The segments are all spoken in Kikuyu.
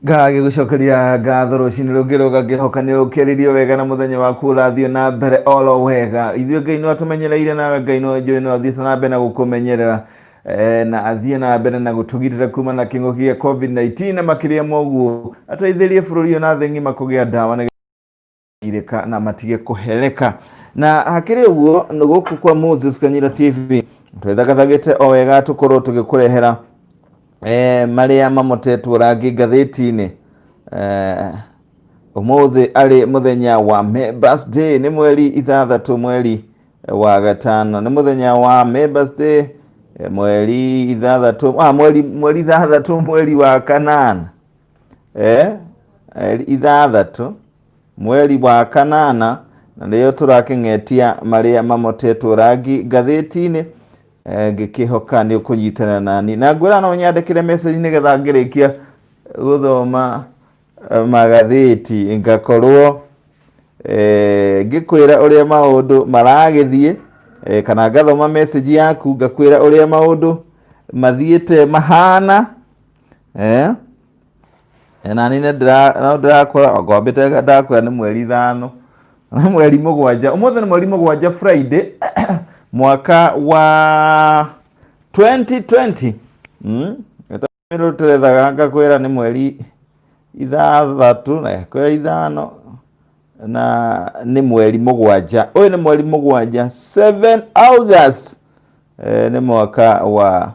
Ngagĩgũcokeria ngatho rũcinĩ rũngĩ rũgakĩhoka nĩ ũkĩrĩrio wega na mũthenya waku ũrathiĩ na mbere oro wega. Ithuĩ Ngai no atũmenyereire nawe Ngai no njũĩ no athiĩte na mbere na gũkũmenyerera eh, na athiĩ na mbere na gũtũgitĩra kuma na kĩng'ũki gĩa COVID-19 na makĩria ma ũguo ateithĩrie bũrũri ũyũ na thĩ ng'ima kũgĩa ndawa nĩ irĩka na matige kũhereka. Na hakĩrĩ ũguo nĩ gũkũ kwa Moses Kanyira TV twĩthagathagĩte o wega tũkorwo tũgĩkũrehera eh, marĩa mamotetwo rangi ngathĩti-inĩ eh, ũmũthĩ arĩ mũthenya wa Members Day nĩ mweri 6 mweri wa gatano nĩ mũthenya wa Members Day eh, mweri 6 ah, mweri mweri 6 mweri wa kanana eh, 6 mweri wa kanana na nĩyo tũrakĩng'etia marĩa mamotetwo rangi ngathĩti-inĩ eh, ngĩkĩhoka nĩ ũkũnyitana nani na ngwĩra no nyandĩkĩre message nĩgetha ngĩrĩkia gũthoma eh, magathĩti ngakorwo eh, ngĩkwĩra ũrĩa maũndũ maragĩthiĩ eh, kana ngathoma message yaku ngakwĩra ũrĩa maũndũ mathiĩte mahana eh, na nĩ no ndĩrakora ngwambĩte ndakwĩra nĩ mweri 5 nĩ mweri 7 ũmũthĩ nĩ mweri 7 Friday mwaka wa 2020 mm? Tũrethaga ngakwĩra nĩ mweri 6 na kwĩra 5 na nĩ mweri 7 ũyũ nĩ mweri 7 7 August eh, nĩ mwaka wa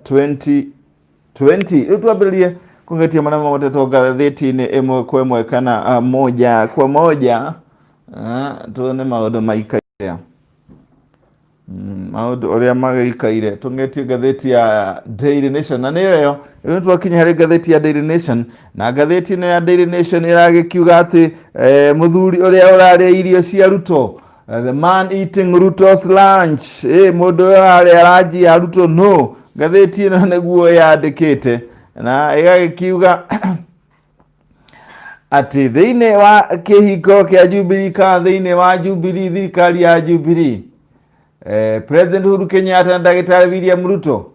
2020 rĩu twambĩrĩrie kũgetia marĩa magotetwo ngathĩti-inĩ ĩmwe kwa ĩmwe kana moja kwa moja tuone maũndũ maikaire maũndũ ũrĩa magĩikaire tũng'etie ngathĩti ya Daily Nation na nĩyo ĩyo rĩu twakinya harĩ ngathĩti ya Daily Nation na ngathĩti ĩno ya Daily Nation ĩragĩkiuga atĩ eh, mũthuri ũrĩa ũrarĩa irio cia Ruto the man eating Ruto's lunch eh, mũndũ ũyũ ũrarĩa ranji ya Ruto no ngathĩti ĩno nĩguo yandĩkĩte na ĩgagĩkiuga atĩ thĩinĩ wa kĩhiko kĩa Jubilee kana thĩinĩ wa Jubilee thirikari ya Jubilee eh, President Uhuru Kenyatta na ndagĩtarĩ William Ruto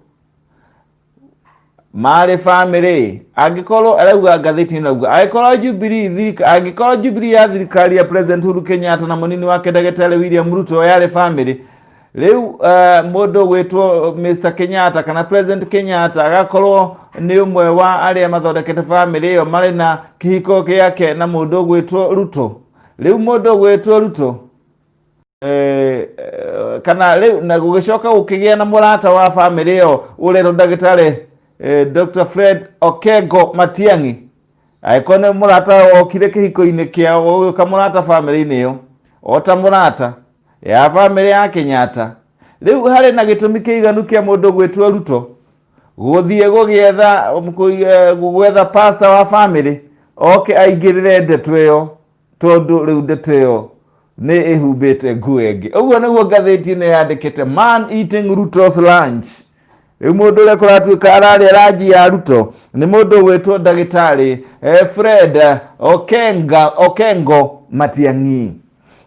marĩ bamĩrĩ angĩkorwo arauga ngathĩti ĩno auga angĩkorwo Jubilee thirika angĩkorwo Jubilee ya thirikari ya President Uhuru Kenyatta na mũnini wake ndagĩtarĩ William Ruto yarĩ bamĩrĩ rĩu mũndũ gwĩtwo Mr Kenyatta kana President Kenyatta agakorwo nĩ ũmwe wa arĩa mathondekete bamĩrĩ ĩyo marĩ na kĩhiko gĩake na mũndũ gwĩtwo Ruto rĩu mũndũ gwĩtwo Ruto eh, eh, kana rĩu na gũgĩcoka gũkĩgĩa na mũrata wa bamĩrĩ ĩyo ũretwo ndagĩtarĩ eh, Dr Fred Okengo Matiang'i angĩkorwo nĩ mũrata wokire kĩhiko-inĩ kĩao gũgĩũka mũrata bamĩrĩ-inĩ ĩyo o ta mũrata ya bamĩrĩ ya Kenyatta rĩu harĩ na gĩtũmi kĩiganu kĩa mũndũ gwĩtwo Ruto gũthiĩ gũgĩetha gwetha pastor wa bamĩrĩ oke aingĩrĩre ndeto ĩyo tondũ rĩu ndeto ĩyo nĩ ĩhumbĩte nguo ĩngĩ ũguo nĩguo ngathĩti ĩno yandĩkĩte man eating Ruto's lunch rĩu mũndũ ũrĩa kũratuĩka ararĩa ranji ya Ruto nĩ mũndũ ũgwĩtwo ndagĩtarĩ eh, Fred Okenga Okengo Matiang'i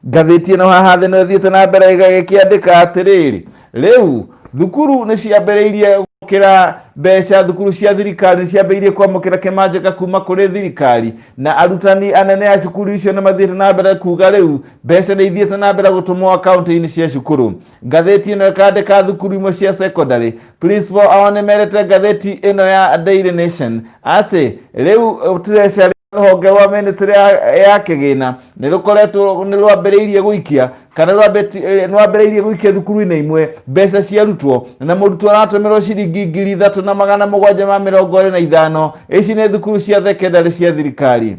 ngathĩti ĩno haha thĩ no ĩthiĩte na mbere ĩgagĩkĩandĩka atĩrĩrĩ rĩu thukuru nĩ ciambĩrĩirie kwamũkĩra mbeca thukuru cia thirikari nĩ ciambĩrĩirie kwamũkĩra kĩmanjĩka kuma kũrĩ thirikari na arutani anene a cukuru icio nĩ mathiĩte na mbere kuga rĩu mbeca nĩ ithiĩte na mbere gũtũmwo akaunti-inĩ cia cukuru ngathĩti ĩno ĩkandĩka thukuru imwe cia secondary principal ao nĩ merĩte ngathĩti ĩno ya Daily Nation atĩ rĩu treasury rũhonge rwa ministry ya, ya kĩgĩna nĩ rũkoretwo nĩ rwambĩrĩirie gũikia kana rwambĩrĩirie gũikia thukuru-inĩ imwe mbeca cia arutwo na mũrutwo aratũmĩrwo ciringi 3725 ici nĩ thukuru cia thekendarĩ cia thirikari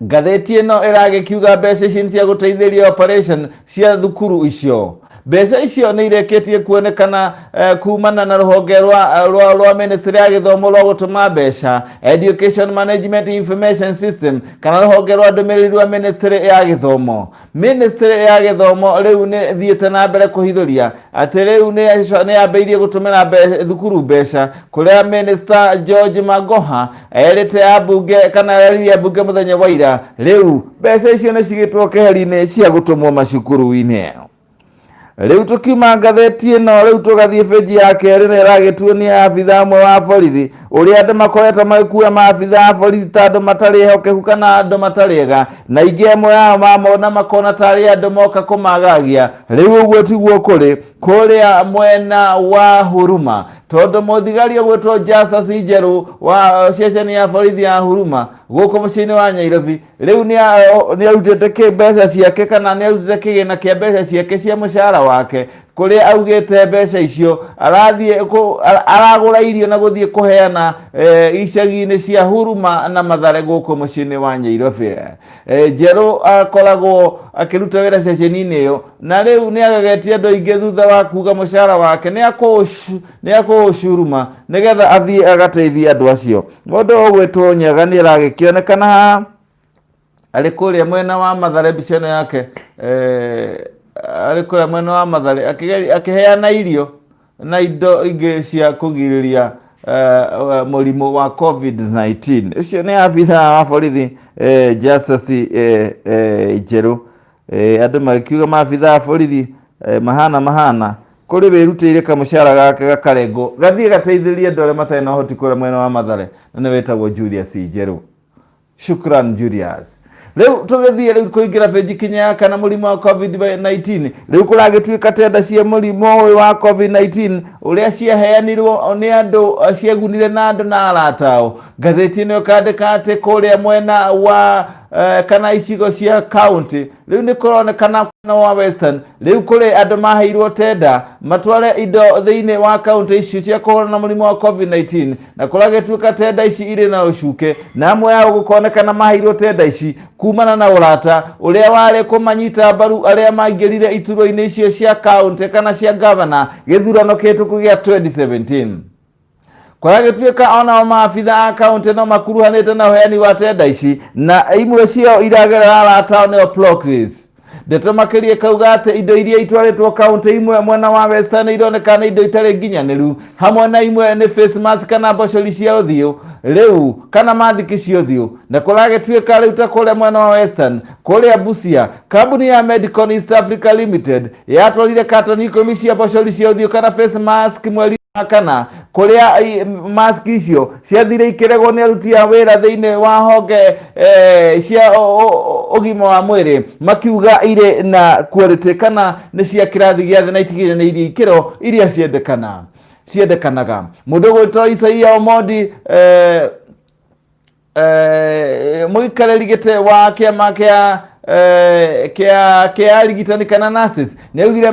ngathĩti ĩno ĩragĩkiuga mbeca ici nĩ cia gũteithĩrĩria operation cia thukuru icio mbeca icio nĩ irĩkĩtie kuonekana eh, kumana na rũhonge rwa, rwa, rwa ministry ya gĩthomo rwa gũtũma mbeca Education Management Information System kana rũhonge rwa ndũmĩrĩri rwa ministry ya gĩthomo ministry ya gĩthomo rĩu nĩ thiĩte na mbere kũhithũria atĩ rĩu nĩ yambĩrĩirie gũtũmĩra thukuru mbeca kũrĩa minister George Magoha erĩte ambunge kana erire ambunge mũthenya wa ira rĩu mbeca icio nĩ cigĩtwo keheri-inĩ cia gũtũmwo macukuru-inĩ rĩu tũkiuma ngathĩti ĩno rĩu tũgathiĩ benji ya kerĩ na ĩragĩtuonia abithaa ũmwe wa borithi Ũrĩa andũ makoretwo magĩkua maabitha a borithi ta andũ matarĩ ehokeku kana andũ matarĩ ega, na ingĩ amwe ao mamona makona tarĩ andũ moka kũmagagia. Rĩu ũguo tiguo kũrĩ kũrĩa mwena wa Huruma, tondũ mũthigari ũgwĩtwo Justus Njerũ wa ceceni ya borithi ya Huruma gũkũ mũciĩ-inĩ wa Nyairobi rĩu nĩ arutĩte mbeca ciake kana nĩ arutĩte kĩgĩna kĩa mbeca ciake cia mũcara wake, kũrĩa augĩte mbeca icio arathiĩ aragũra irio na gũthiĩ kũheana icagi-inĩ cia Huruma na Mathare gũkũ mũciĩ-inĩ wa Nyairobi. Njerũ akoragwo akĩruta wĩra ceceni-inĩ ĩyo na rĩu nĩ agegetie andũ aingĩ thutha wa kuga mũcara wake nĩ akũũcuruma nĩgetha athiĩ agateithie andũ acio. Mũndũ ũgwĩtwo Nyaga nĩ aragĩkĩonekana haha arĩ kũrĩa mwena wa Mathare, mbica ĩno yake arĩ kũrĩa mwena wa Mathare akĩheana irio na indo ingĩ cia kũgirĩrĩria mũrimũ wa COVID-19. Ũcio nĩ abithaa wa borithi Justus Njerũ. Andũ magĩkiuga maabithaa a borithi mahana mahana kũrĩ wĩrutĩire kamũcara gake gakarengwo gathiĩ gateithĩrĩrie andũ arĩa matarĩ na ũhoti kũrĩa mwena wa Mathare, na nĩ wĩtagwo Julius Njerũ. Shukran Julius. Rĩu tũgĩthiĩ rĩu kũingĩra benji kinya ya kana mũrimũ wa COVID-19. Rĩu kũragĩtuĩka tenda cia mũrimũ ũyũ wa COVID-19 ũrĩa ciaheanirwo nĩ andũ, ciegunire na andũ na arata ao. Ngathĩti ĩno ĩkandĩka atĩ kũrĩa mwena wa kana icigo cia county rĩu nĩ kũronekana mwena wa Western rĩu kũrĩ andũ maheirwo tenda matware indo thĩinĩ wa kaunti icio cia kũhũrana na mũrimũ wa COVID-19, na kũragĩtuĩka tenda ici irĩ na ũcuke, na amwe ao gũkonekana maheirwo tenda ici kumana na ũrata ũrĩa warĩ kũmanyita mbaru arĩa maingĩrire iturwa-inĩ icio cia kaunti kana cia gavana gĩthurano kĩhĩtũku gĩa 2017. Kũragĩtuĩka onao maabitha a kaunti no makuruhanĩte na ũheani wa tenda ici, na imwe ciao iragerera arata ao nĩo proxies. Ndeto makĩria ĩkauga atĩ indo iria itwarĩtwo kaunti imwe mwena wa Western ironeka nĩ indo itarĩ nginyanĩru, hamwe na imwe nĩ face mask kana mbocori cia ũthiũ rĩu kana mathiki cia ũthiũ. Na kũragĩtuĩka rĩu ta kũrĩa mwena wa Western, kũrĩa Busia, kambuni ya Medicon East Africa Limited yatwarire katoni 10 cia mbocori cia ũthiũ kana face mask mweri wa kana, kũrĩa mask icio ciathire ikĩregwo nĩ aruti a wĩra thĩinĩ wa honge cia ũgima wa mwĩrĩ, makiuga irĩ na quality kana nĩ cia kĩrathi gĩa thĩ na itikinyanĩirie ikĩro iria ciendekanaga. Mũndũ ũgwĩtwo Isaia Omondi, mũikarĩri gĩtĩ wa kĩama kĩa arigitani kana nurses nĩ augire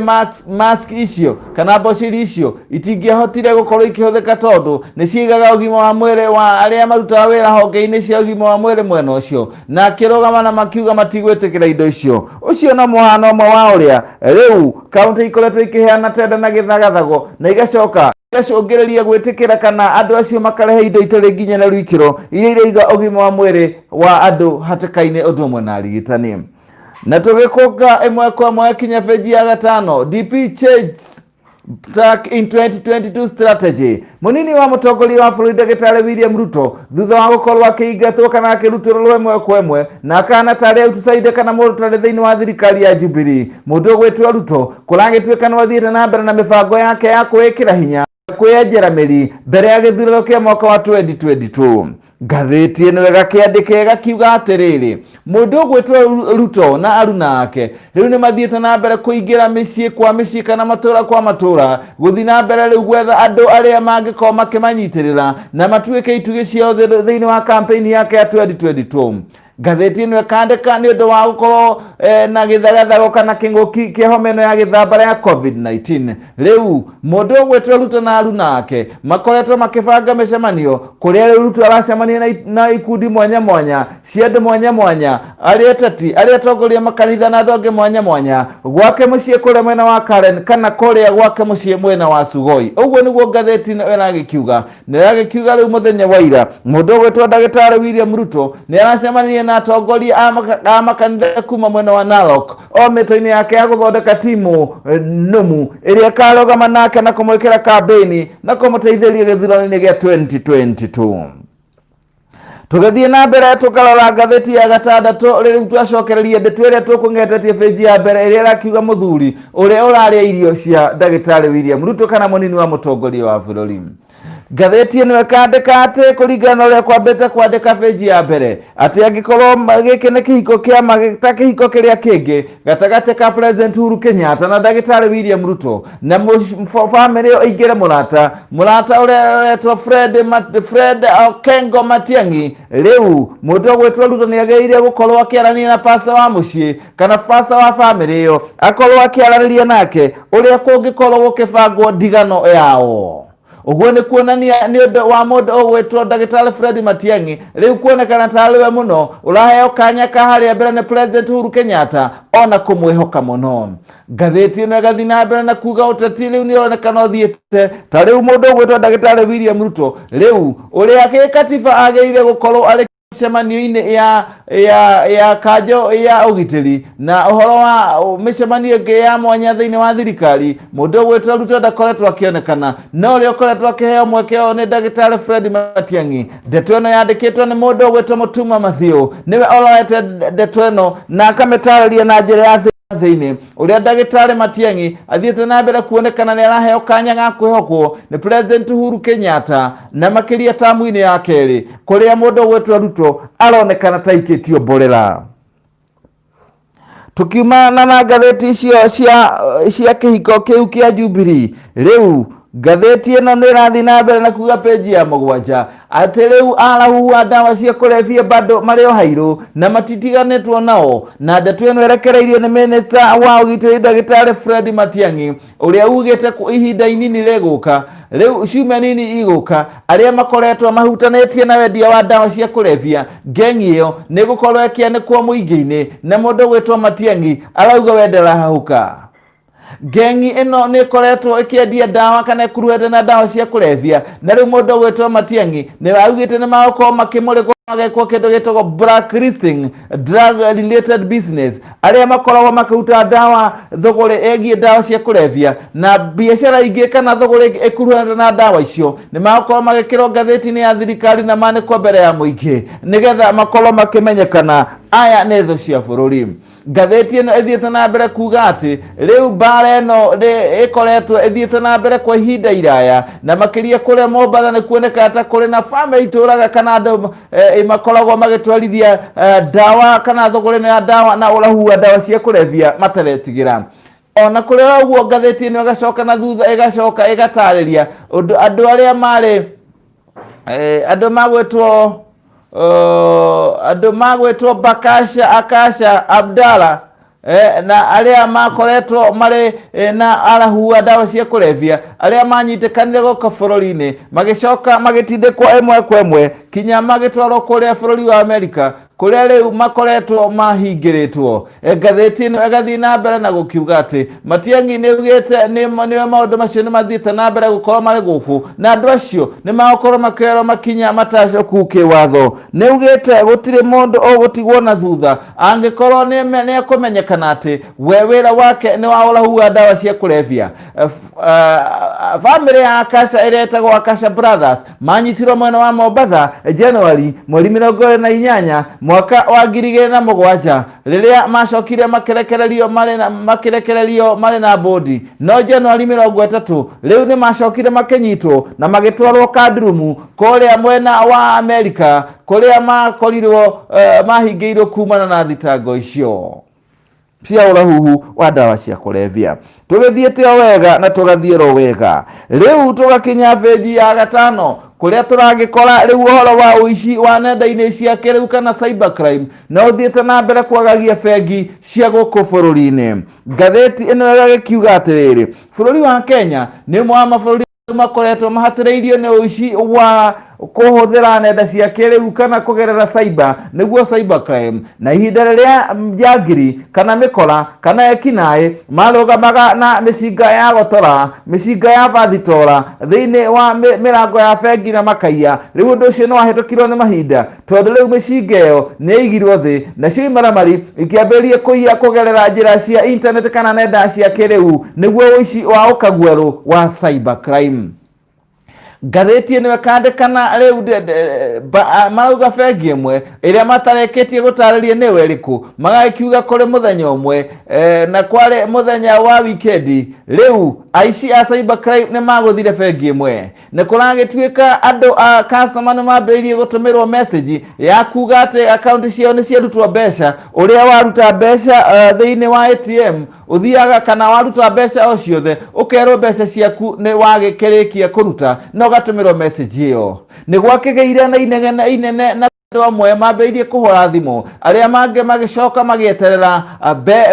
mask icio kana mbociri icio itingĩahotire gũkorwo ikĩhũthĩka tondũ nĩ ciigaga ũgima wa mwĩrĩ wa arĩa marutaga wĩra honge-inĩ cia ũgima wa mwĩrĩ mwena ũcio, na akĩrũgama na makiuga matigwĩtĩkĩra indo icio. Ũcio no mũhano ũmwe wa ũrĩa rĩu kaunti ikoretwo ikĩheana tenda na gĩthagathago na igacoka igacũngĩrĩria gwĩtĩkĩra kana andũ acio makarehe indo itarĩ nginyanĩru ikĩro iria iraiga ũgima wa mwĩrĩ wa andũ hatĩka-inĩ ũndũ ũmwe na arigitani. Na tũgĩkũnga ĩmwe kwa ĩmwe kinya benji ya gatano, DP change track in 2022 strategy. Munini wa mũtongoria wa bũrũri ndagĩtarĩ William Ruto thutha wa gũkorwo akĩingatwo kana akĩrutũrũrwo ĩmwe kwa ĩmwe na akana tarĩ outsider kana mũndũ ũtarĩ thĩinĩ wa thirikari ya Jubilee. Mũndũ ũgwĩtwo Ruto kũragĩtuĩka nĩ athiĩte na mbere na mĩbango yake ya kwĩĩkĩra hinya kwĩyenjera mĩri mbere ya gĩthurano kĩa mwaka wa 2022. Ngathĩti ĩno ĩgakĩandĩka ĩgakiuga atĩrĩrĩ, mũndũ ũgwĩtwo Ruto na aruna ake rĩu nĩ mathiĩte na mbere kũingĩra mĩciĩ kwa mĩciĩ kana matũra kwa matũra, gũthiĩ na mbere rĩu gwetha andũ arĩa mangĩkorwo makĩmanyitĩrĩra na matuĩke itugĩ ciao thĩinĩ wa campaign yake ya 2022. Ngathĩti ĩno ĩkandĩka nĩ ũndũ wa gũkorwo na gĩthagathago kana kĩng'ũki kĩa homa ĩno ya gĩthambara ya COVID-19. Rĩu mũndũ ũgwĩtwo Ruto na aruna ake makoretwo makĩbanga mĩcemanio kũrĩa rĩu Ruto aracemania na ikundi mwanya mwanya cia andũ mwanya mwanya, arĩa ateti, arĩa atongoria makanitha na andũ angĩ mwanya mwanya gwake mũciĩ kũrĩa mwena wa Karen kana kũrĩa gwake mũciĩ mwena wa Sugoi. Ũguo nĩguo ngathĩti ĩno ĩragĩkiuga. Nĩ ĩragĩkiuga rĩu mũthenya wa ira mũndũ ũgwĩtwo ndagĩtarĩ William Ruto nĩ aracemanirie na atongoria a makanitha kuma mwena wa Narok o mĩto-inĩ yake ya gũthondeka timu nũmu ĩrĩa ĩkarũgama nake na kũmwĩkĩra kambĩini na kũmũteithĩrĩria gĩthurano-inĩ gĩa 2022. Tũgĩthiĩ na mbere tũkarora ngathĩti ya gatandatũ, rĩu twacokereria ndeto ĩrĩa tũkũng'etetie benji ya mbere ĩrĩa ĩrakiuga mũthuri ũrĩa ũrarĩa irio cia ndagĩtarĩ William Ruto kana mũnini wa mũtongoria wa bũrũri. Ngathĩti ĩno ĩkandĩka atĩ kũringana na ũrĩa kwambĩte kwandĩka bĩnji ya mbere atĩ angĩkorwo gĩkĩ nĩ kĩhiko kĩa ma ta kĩhiko kĩrĩa kĩngĩ gatagatĩ ka President Uhuru Kenyatta na ndagĩtarĩ William Ruto na bamĩrĩ ĩyo ĩingĩre mũrata mũrata ũrĩa ũretwo Fred, Fred Okengo Matiang'i. Rĩu mũndũ ũgwĩtwo Ruto nĩ agĩrĩire gũkorwo akĩaranĩria na pasta wa mũciĩ kana pasta wa bamĩrĩ ĩyo, akorwo akĩaranĩria nake ũrĩa kũngĩkorwo gũkĩbangwo ndigano yao. Ũguo nĩ kuonania nĩ ũndũ wa mũndũ ũgwĩtwo ndagĩtarĩ Fred Matiang'i rĩu kuonekana tarĩ we mũno ũraheo kanya ka harĩa mbere nĩ President Uhuru Kenyatta ona kũmwĩhoka mũno. Ngathĩti ĩno ĩgathiĩ na mbere na kuga ũteti rĩu nĩ ũronekana ũthiĩte ta rĩu mũndũ ũgwĩtwo ndagĩtarĩ William Ruto rĩu ũrĩa gĩkatiba agĩrĩire gũkorwo arĩ mĩcemanio-inĩ ya ya ya kanjo ya ũgitĩri na ũhoro wa mĩcemanio ĩngĩ ya mwanya thĩinĩ wa thirikari. Mũndũ ũgwĩtwo Ruto ndakoretwo akĩonekana, no ũrĩa ũkoretwo akĩheo mweke ũyũ nĩ ndagĩtarĩ Fred Matiang'i. Ndeto ĩno yandĩkĩtwo nĩ mũndũ ũgwĩtwo Mũtuma Mathiũ, nĩwe oroete ndeto ĩno na akamĩtarĩria na njĩra ya thĩinĩ ũrĩa ndagĩtarĩ Matiang'i athiĩte na mbere kuonekana nĩ araheo kanya ga kwĩhokwo nĩ President Uhuru Kenyatta na makĩria tamu-inĩ ya kerĩ kũrĩa mũndũ ũgwĩtwo Ruto aronekana ta aikĩtio mborera. Tukiumana na ngathĩti icio cia kĩhiko kĩu kĩa Jubilee, rĩu ngathĩti ĩno nĩ ĩrathiĩ na mbere na kuga peji ya 7 atĩ rĩu arahuhu a ndawa cia kũrebia bado marĩ o hairũ na matitiganĩtwo nao, na ndeto ĩno ĩrekereirio nĩ minista wa ũgitĩri ndagĩtarĩ Fred Matiang'i ũrĩa ugĩte ihinda inini rĩgũka, rĩu ciumia nini igũka, arĩa makoretwo mahutanĩtie na wendia wa ndawa cia kũrebia ngengi ĩyo nĩ gũkorwo ĩkĩanĩkwo mũingĩ-inĩ, na mũndũ ũgwĩtwo Matiang'i arauga we ndarahahũka. Ngengi ĩno nĩ ĩkoretwo ĩkĩendia ndawa kana ĩkuruhete na ndawa cia kũrebia, na rĩu mũndũ ũgwĩtwo Matiang'i nĩ augĩte nĩ magũkorwo makĩmũrĩkwo magekwo kĩndũ gĩtagwo blacklisting drug related business, arĩa makoragwo makĩruta ndawa thũgũrĩ ĩgiĩ ndawa cia kũrebia na biacara ingĩ kana thũgũrĩ ĩkuruhanĩte na ndawa icio, nĩ magũkorwo magĩkĩrwo ngathĩti-inĩ ya thirikari na manĩkwo mbere ya mũingĩ nĩgetha makorwo makĩmenyekana aya nĩ thũ cia bũrũri. Ngathĩti ĩno ĩthiĩte na mbere kuga atĩ rĩu mbara ĩno ĩkoretwo ĩthiĩte na mbere kwa ihinda iraya, na makĩria kũrĩa Mombatha nĩ kuonekaga ta kũrĩ na bamĩrĩ itũraga kana andũ makoragwo magĩtwarithia ndawa kana thũgũrĩ ĩno ya ndawa na ũrahu wa ndawa cia kũrebia materetigĩra. Ona kũrĩ ũguo ngathĩti ĩno ĩgacoka na thutha ĩgacoka ĩgatarĩria ũndũ andũ arĩa marĩ andũ magwĩtwo andũ magwĩtwo Bakasha Akasha Abdalla na arĩa makoretwo marĩ na arahu a ndawa cia kũrebia arĩa manyitĩkanire gũkũ bũrũri-inĩ magĩcoka magĩtindĩkwo ĩmwe kwa ĩmwe kinya magĩtwarwo kũrĩa bũrũri wa Amerika kũrĩa rĩu makoretwo mahingĩrĩtwo. Ngathĩti ĩno ĩgathiĩ na mbere na gũkiuga atĩ Matiang'i nĩ augĩte nĩwe maũndũ macio nĩ mathiĩte na mbere gũkorwo marĩ gũkũ na andũ acio nĩ magũkorwo makĩoerwo makinya matacoku kĩwatho. Nĩ augĩte gũtirĩ mũndũ ũgũtigwo na thutha angĩkorwo nĩ ekũmenyekana atĩ we wĩra wake nĩ wa ũrahu wa ndawa cia kũrebia. Bamĩrĩ ya Akasha ĩrĩa ĩtagwo Akasha Brothers manyitirwo mwena wa Mombatha January mweri 28 mwaka wa 2007 rĩrĩa macokire makĩrekererio marĩ na bodi, no January 30 rĩu nĩ macokire makĩnyitwo na magĩtwarwo Kadirumu kũrĩa mwena wa Amerika kũrĩa makorirwo mahingĩirwo kumana na thitango icio cia ũrahuhu wa ndawa cia kũrebia. Tũgĩthiĩte o wega na tũgathiĩrwo wega, rĩu tũgakinya benji ya 5 kũrĩa tũragĩkora rĩu ũhoro wa ũici wa nenda-inĩ cia kĩrĩu kana cybercrime no ũthiĩte na mbere kwagagia bengi cia gũkũ bũrũri-inĩ. Ngathĩti ĩno ĩgagĩkiuga atĩrĩrĩ, bũrũri wa Kenya nĩ ũmwe wa mabũrũri makoretwo mahatĩrĩirio nĩ ũici wa kũhũthĩra nenda cia kĩrĩu kana kũgerera cyber, nĩguo cybercrime, na ihinda rĩrĩa njangiri kana mĩkora kana ekinaĩ marũgamaga na mĩcinga ya gotora, mĩcinga ya bathitora thĩinĩ wa mĩrango ya bengi na makaiya. Rĩu ũndũ ũcio nĩ wahĩtũkirwo nĩ mahinda tondũ rĩu mĩcinga ĩyo nĩ yaigirwo thĩ nacio imaramari ikĩambĩrĩria kũiya kũgerera njĩra cia internet kana nenda cia kĩrĩu, nĩguo ũici wa ũkaguarũ wa cybercrime. Ngathĩti ĩno ĩkandĩkana rĩu marauga bengi ĩmwe ĩrĩa matarekĩtie gũtarĩria nĩyo ĩrĩkũ, magagĩkiuga kũrĩ mũthenya ũmwe na kwarĩ mũthenya wa wikendi, rĩu aici a cyber crime nĩ magũthire bengi ĩmwe. Nĩ kũragĩtuĩka andũ a customer nĩ mambĩrĩirie gũtũmĩrwo message ya kuga atĩ akaunti ciao nĩ ciarutwo mbeca. Ũrĩa waruta mbeca thĩinĩ wa ATM ũthiaga kana waruta mbeca o ciothe ũkerwo mbeca ciaku nĩ wagĩkĩrĩkia kũruta na ũgatũmĩrwo message ĩyo. Nĩ gwakĩgĩire na inegene inene na andũ amwe mambĩrĩirie kũhũra thimũ, arĩa mangĩ magĩcoka magĩeterera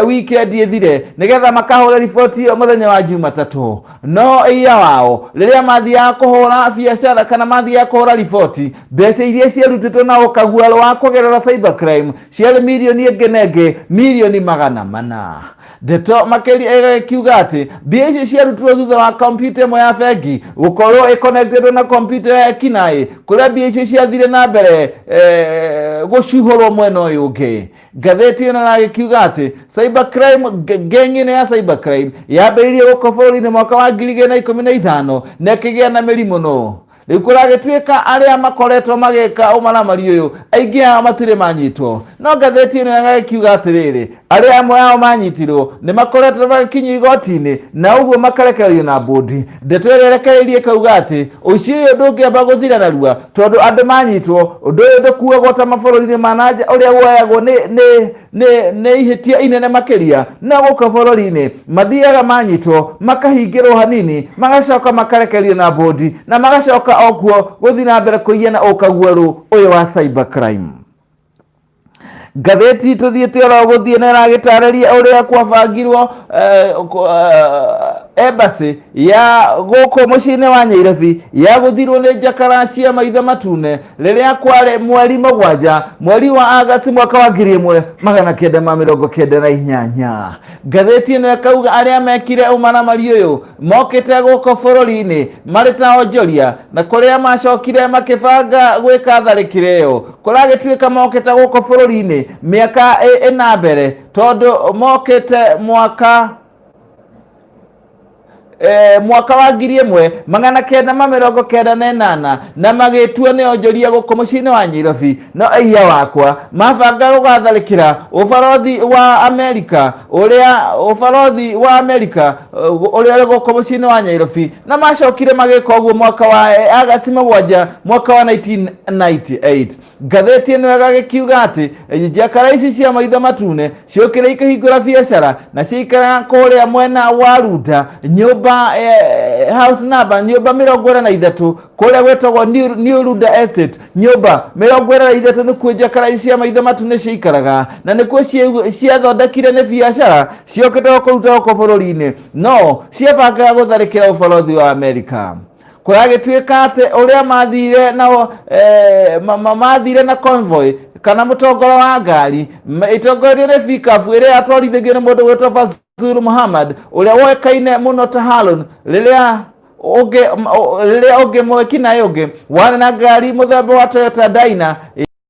weekend ĩthire nĩgetha makahũre riboti ĩyo mũthenya wa Jumatatũ. No ĩya wao rĩrĩa mathiaga kũhũra biacara kana mathiaga kũhũra riboti, mbeca iria ciarutĩtwo na ũkaguarũ wa kũgerera cyber crime ciarĩ mirioni ĩngĩ na ĩngĩ mirioni 400. Ndeto makĩria ĩgagĩkiuga atĩ mbia icio ciarutirwo thutha wa kompiuta ĩmwe ya bengi gũkorwo ĩconnected na kompiuta ya Ekinaĩ, kũrĩa mbia icio ciathire na mbere gũcuhũrwo mwena ũyũ ũngĩ. Ngathĩti ĩno ĩragĩkiuga atĩ cyber crime gang ĩno ya cyber crime yambĩrĩirie gũkũ bũrũri-inĩ mwaka wa 2015 na ĩkĩgĩa na mĩri mũno. Rĩu kũragĩtuĩka arĩa makoretwo magĩka ũmaramari ũyũ aingĩ ao matirĩ manyitwo. No ngathĩti ĩno ĩgagĩkiuga atĩrĩrĩ, arĩa amwe ao manyitirwo nĩ makoretwo magĩkinyio igoti-inĩ na ũguo makarekererio na mbũndi. Ndeto ĩrĩa ĩrekereirie ĩkauga atĩ ũici ũyũ ndũngĩamba gũthira narua tondũ andũ manyitwo, ũndũ ũyũ ndũkuagwo ta mabũrũri-inĩ ma na nja ũrĩa woyagwo nĩ ihĩtia inene makĩria. No gũkũ bũrũri-inĩ mathiaga manyitwo makahingĩrwo hanini, magacoka makarekererio na mbũndi na magacoka o kuo gũthiĩ na mbere kũiya na ũkaguarũ ũyũ wa cyber crime. Ngathĩti tũthiĩte oro gũthiĩ na ĩragĩtarĩria ũrĩa kwabangirwo embassy ya gũkũ mũciĩ-inĩ wa Nyairobi yagũthirwo nĩ njakara cia maitho matune rĩrĩa kwarĩ mweri 7 mweri wa Agasti mwaka wa 1998. Ngathĩti ĩno ĩkauga arĩa mekire ũmaramari ũyũ mokĩte gũkũ bũrũri-inĩ marĩ ta onjoria, na kũrĩa macokire makĩbanga gwĩka tharĩkĩro ĩyo kũragĩtuĩka mokĩte gũkũ bũrũri-inĩ mĩaka ĩna mbere, tondũ mokĩte mwaka wa 1998 na magĩtua nĩ onjoria gũkũ mũciĩ-inĩ wa Nyairobi. No ĩia wakwa mabanga gũgatharĩkĩra ũbarothi wa Amerika ũrĩa ũbarothi wa Amerika ũrĩa ũrĩ gũkũ mũciĩ-inĩ wa Nyairobi, na macokire magĩka ũguo mwaka wa Agasti 7 mwaka wa 1998. Ngathĩti ĩno ĩgagĩkiuga atĩ njakara ici cia maitho matune ciũkĩre ikĩhingũra biacara na ciaikaraga kũrĩa mwena wa Runda, nyũmba house number nyũmba 43 kũrĩa gwĩtagwo New Runda Estate, nyũmba 43 nĩkuo njakara ici cia maitho matune ciaikaraga, na nĩkuo ciathondekire nĩ biacara ciokĩte kũruta gũkũ bũrũri-inĩ, no ciabangaga gũtharĩkĩra ũbarothi wa Amerika. Kũragĩtuĩka atĩ ũrĩa mathire na mathire na convoy kana mũtongoro wa ngari ĩtongoretio nĩ pickup ĩrĩa yatwarithagio nĩ mũndũ gwĩtwo Fazul Muhammad ũrĩa woĩkaine mũno ta Harun, rĩrĩa ũngĩ mwekinaĩ ũngĩ warĩ na ngari mũthemba wa Toyota Dyna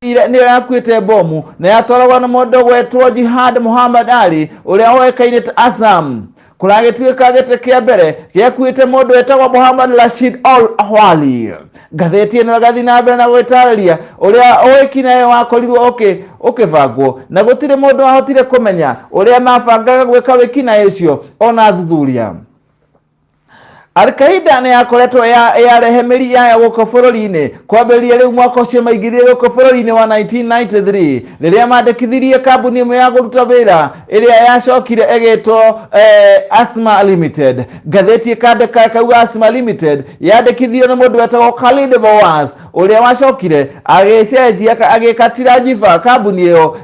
nĩyo yakuĩte bomu na yatwaragwo na mũndũ gwetwo Jihad Muhammad Ali ũrĩa woĩkaine ta Azam. Kũragĩtuĩka gĩtĩ kĩa mbere gĩakuĩte mũndũ wetagwo Muhammad Rashid Al Ahwali. Ngathĩti ĩno ĩgathiĩ na mbere na gwĩtarĩria ũrĩa ũĩkinaĩ wakorirwo ũkĩbangwo, na gũtirĩ mũndũ wahotire kũmenya ũrĩa mabangaga gwĩka wĩkinaĩ ũcio ona athuthuria. Al-Qaeda nĩ yakoretwo yarehe mĩri yayo gũkũ bũrũri-inĩ kwambĩrĩria rĩu mwaka ũcio maingĩrire gũkũ bũrũri-inĩ wa 1993 rĩrĩa mandĩkithirie kambuni ĩmwe ya kũruta wĩra ĩrĩa yacokire ĩgĩtwo Asma Limited. Ngathĩti ĩkandĩka ĩkauga Asma Limited yandĩkithirio nĩ mũndũ wetagwo Khalid Fawaz ũrĩa wacokire agĩcenjia agĩkatira njiba kambuni ĩyo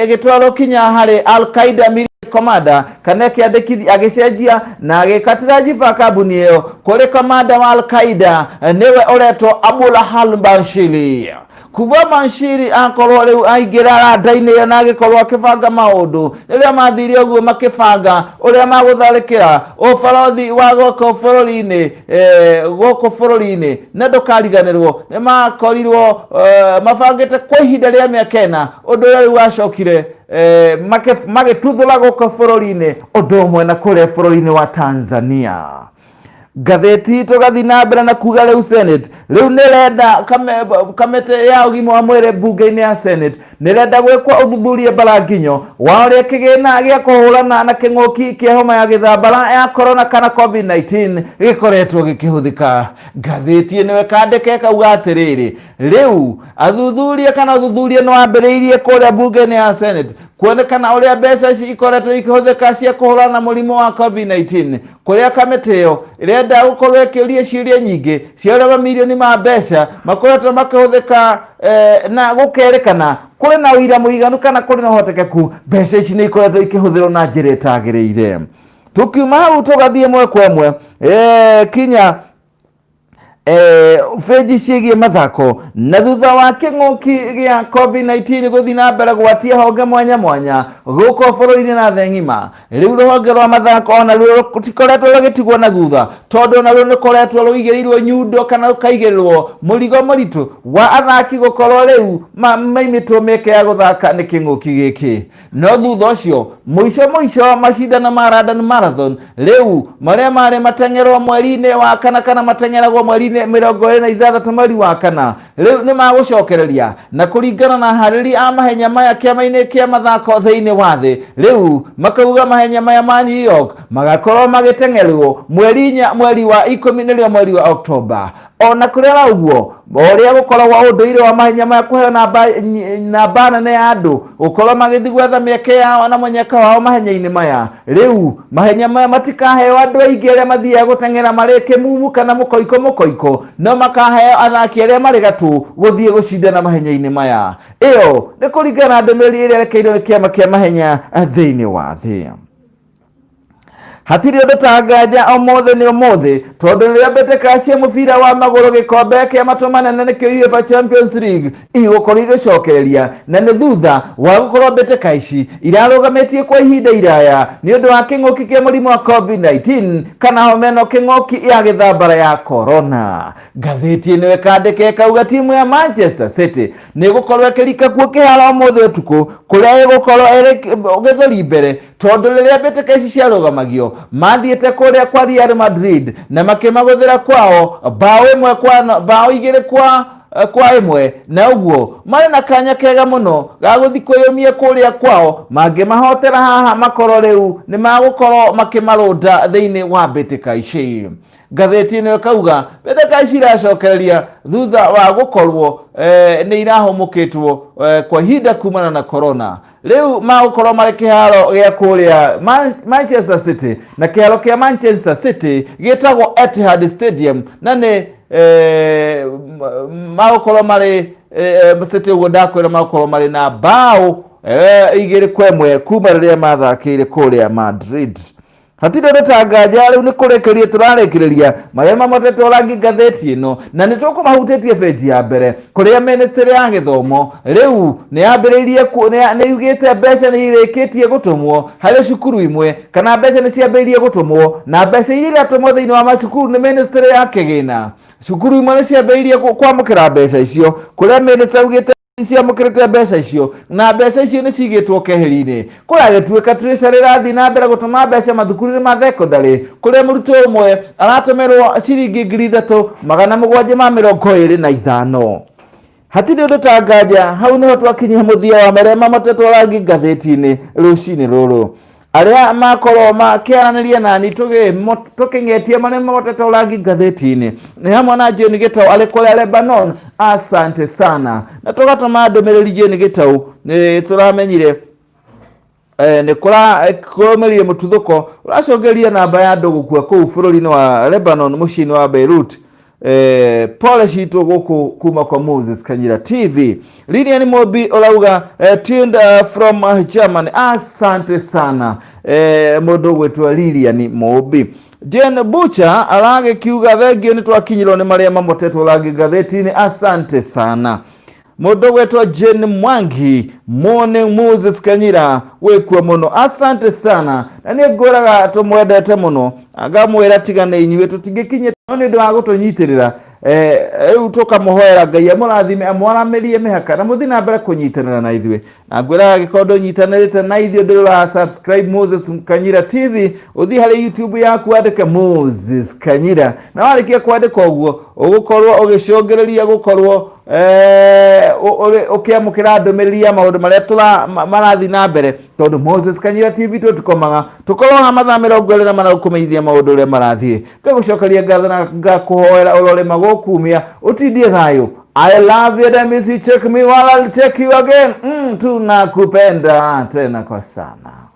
ĩgĩtwarwo kinya harĩ Al-Qaeda Military Commander, kana ĩkĩandĩkithia agĩcenjia na agĩkatĩra njiba kambuni ĩyo kũrĩ kamanda wa Al-Qaeda nĩwe ũretwo Abu Lahal Banshiri. Kuma Banshiri akorwo rĩu aingĩra randa-inĩ ĩyo na agĩkorwo akĩbanga maũndũ, rĩrĩa mathire ũguo makĩbanga ũrĩa magũtharĩkĩra ũbarothi wa gũkũ bũrũri-inĩ gũkũ bũrũri-inĩ, na ndũkariganĩrwo nĩ makorirwo mabangĩte kwa ihinda rĩa mĩaka 4, ũndũ ũrĩa rĩu wacokire magĩtuthũra gũkũ bũrũri-inĩ ũndũ ũmwe na kũrĩa bũrũri-inĩ wa Tanzania. Ngathĩti tũgathiĩ na mbere na kuga rĩu Senate rĩu nĩrenda kamĩtĩ ya ũgima wa mwĩrĩ mbunge-inĩ ya Senate nĩrenda gwĩkwo ũthuthuria mbaranginyo wa ũrĩa kĩgĩna gĩa kũhũrana na kĩng'ũki kĩa homa ya gĩthambara ya corona kana COVID-19 gĩkoretwo gĩkĩhũthĩka. Ngathĩti ĩno ĩkandĩka ĩkauga atĩrĩrĩ, rĩu athuthuria kana ũthuthuria nĩ wambĩrĩirie kũrĩa mbunge-inĩ ya Senate kuonekana ũrĩa mbeca ici ikoretwo ikĩhũthĩka cia kũhũrana na mũrimũ wa COVID-19, kũrĩa kamĩtĩ ĩyo ĩrenda gũkorwo ĩkĩũria ciũria nyingĩ cia ũrĩa mamirioni ma mbeca makoretwo makĩhũthĩka na gũkerĩkana kũrĩ na ũira mũiganu kana kũrĩ na ũhotekeku mbeca ici nĩ ikoretwo ikĩhũthĩrwo na njĩra ĩtagĩrĩire. Tũkiuma hau tũgathiĩ ĩmwe kwa ĩmwe kinya benji ciĩgiĩ mathako. Na thutha wa kĩng'ũki gĩa COVID-19 gũthiĩ na mbere gwatia honge mwanya mwanya gũkũ bũrũri-inĩ na thĩ ng'ima, rĩu rũhonge rwa mathako ona ruo rũtikoretwo rũgĩtigwo na thutha, tondũ ona ruo nĩkoretwo rũigĩrĩirwo nyundo kana rũkaigĩrĩrwo mũrigo mũritũ wa athaki gũkorwo rĩu maimĩtwo mĩeke ya gũthaka nĩ kĩng'ũki gĩkĩ. No thutha ũcio mũico mũico macindano ma London Marathon rĩu marĩa marĩ mateng'erwo mweri-inĩ wa kana kana mateng'eragwo mweri-inĩ 26 mweri wa kana rĩu nĩ magũcokereria, na kũringana na aharĩri a mahenya maya kĩama-inĩ kĩa mathako thĩinĩ wa thĩ, rĩu makauga mahenya maya ma New York magakorwo magĩteng'erwo mweri 4 mweri wa 10 nĩrĩo mweri wa Oktoba. Ona kũrĩ ora ũguo, ũrĩa gũkoragwo ũndũire wa mahenya maya kũheo namba nene ya andũ gũkorwo magĩthiĩ gwetha mĩeke yao na mũnyaka wao mahenya-inĩ maya, rĩu mahenya maya matikaheo andũ aingĩ arĩa mathiaga gũteng'era marĩ kĩmumu kana mũkoiko mũkoiko, no makaheo athaki arĩa marĩ gatũ gũthiĩ gũcindana mahenya-inĩ maya. Ĩyo nĩ kũringana na ndũmĩrĩri ĩrĩa ĩrekeirwo nĩ kĩama kĩa mahenya thĩinĩ wa thĩ. Hatirĩ ũndũ ta nganja ũmũthĩ nĩ ũmũthĩ, tondũ rĩrĩa mbĩtĩka cia mũbira wa magũrũ gĩkombe kĩa matũ manene nĩkĩo UEFA Champions League igũkorwo igĩcokereria, na nĩ thutha wa gũkorwo mbĩtĩka ici irarũgamĩtie kwa ihinda iraya nĩ ũndũ wa kĩng'ũki kĩa mũrimũ wa COVID-19 kana homa ĩno kĩng'ũki ya gĩthambara ya corona. Ngathĩti ĩno ĩkandĩka ĩkauga timu ya Manchester City nĩ ĩgũkorwo ĩkĩrika kuo kĩharo ũmũthĩ ũtukũ, kũrĩa ĩgũkorwo ĩrĩ gĩthũri mbere, tondũ rĩrĩa mbĩtĩka ici ciarũgamagio mathiĩte kũrĩa kwa Real Madrid na makĩmagũthĩra kwao bao ĩmwe kwa bao igĩrĩ kwa ĩmwe, na ũguo marĩ na kanya kega mũno ga gũthiĩ kwĩyũmia kũrĩa kwao. Mangĩmahotera haha makorwo rĩu nĩ magũkorwo makĩmarũnda thĩinĩ wa mbĩtĩka ici. Ngathĩti ĩno ĩkauga mbĩtĩka ici iracokereria thutha wa gũkorwo nĩ irahũmũkĩtwo kwa ihinda kumana na corona. Rĩu magũkorwo marĩ kĩharo gĩa kũrĩa Manchester City, na kĩharo kĩa Manchester City gĩtagwo Etihad Stadium, na nĩ magũkorwo marĩ City ũguo ndakwĩra magũkorwo marĩ na bao 2-1 kuma rĩrĩa mathakĩire kũrĩa Madrid. Hatirĩ ũndũ ta nganja rĩu nĩ kũrĩkĩria tũrarĩkĩrĩria marĩa mamotetwo rangi ngathĩti ĩno, na nĩ tũkũmahutĩtie benji ya mbere kũrĩa ministry ya gĩthomo rĩu nĩ yambĩrĩirie nĩ yugĩte mbeca nĩ irĩkĩtie gũtũmwo harĩ cukuru imwe, kana mbeca nĩ ciambĩrĩirie gũtũmwo, na mbeca iria iratũmwo thĩinĩ wa macukuru nĩ ministry ya kĩgĩna. Cukuru imwe nĩ ciambĩrĩirie kwamũkĩra mbeca icio, kũrĩa ministry augĩte ciamũkĩrĩte mbeca icio, na mbeca icio nĩ cigĩtwo keheri-inĩ. Kũragĩtuĩka Treasury ĩrathiĩ na mbere gũtũma mbeca mathukuru-inĩ ma thekondarĩ, kũrĩa mũrutwo ũmwe aratũmĩrwo ciringi 3725. Hatirĩ ũndũ ta nganja, hau nĩho twakinyia mũthia wa marĩa mamotetwo rangi ngathĩti-inĩ rũcinĩ rũrũ. Arĩa makorwo makĩaranĩria nani tũkĩng'etie marĩa mamotetwo rangi ngathĩti-inĩ nĩ hamwe na Jane Gĩtau arĩ kũrĩa Lebanon, asante sana. Na tũgatũma ndũmĩrĩri Jane Gĩtau, nĩ tũramenyire nĩ kũraumĩrire mũtuthũko ũracũngĩrĩria namba ya andũ gũkua kũu bũrũri-inĩ wa Lebanon, mũciĩ-inĩ wa Beirut. Pole citũ gũkũ kuma kwa Moses Kanyira TV. Lilian Mobi ũrauga tuned from Germany, asante sana mũndũ ũgwĩtwo Lilian Mobi. Jane Butcher aragĩkiuga thengio nĩ twakinyirwo nĩ marĩa mamotetwo rangi ngathĩti-inĩ, asante sana. Mũndũ ũgwĩtwo Jane Mwangi, morning Moses Kanyira, wĩkuo mũno, asante sana. Na niĩ ngwĩraga tũmwendete mũno, ngamwĩra tiga nĩ inyuĩ tũtingĩkinyia, no nĩ ũndũ wa gũtũnyitĩrĩra. Rĩu tũkamũhoera Ngai amũrathime, amwaramĩrie mĩhaka, na mũthiĩ na mbere kũnyitanĩra na ithuĩ. Na ngwĩraga angĩkorwo ndũnyitanĩrĩte na ithuĩ, ndũrĩ ũra subscribe Moses Kanyira TV, ũthiĩ harĩ YouTube yaku wandĩke Moses Kanyira, na warĩkia kwandĩka ũguo ũgũkorwo ũgĩcũngĩrĩria gũkorwo ũkĩamũkĩra ndũmĩrĩri ya maũndũ marĩa marathiĩ na mbere, tondũ Moses Kanyira TV tũtikomaga, tũkorwo ha mathaa 24 gũkũmenyithia maũndũ ũrĩa marathiĩ. Ngagũcokeria ngatho na ngakũhoera ũrorĩma gũkumia ũtindie thayũ. I love you and I miss you. Check me while I'll check you again. Tunakupenda tena kwa sana.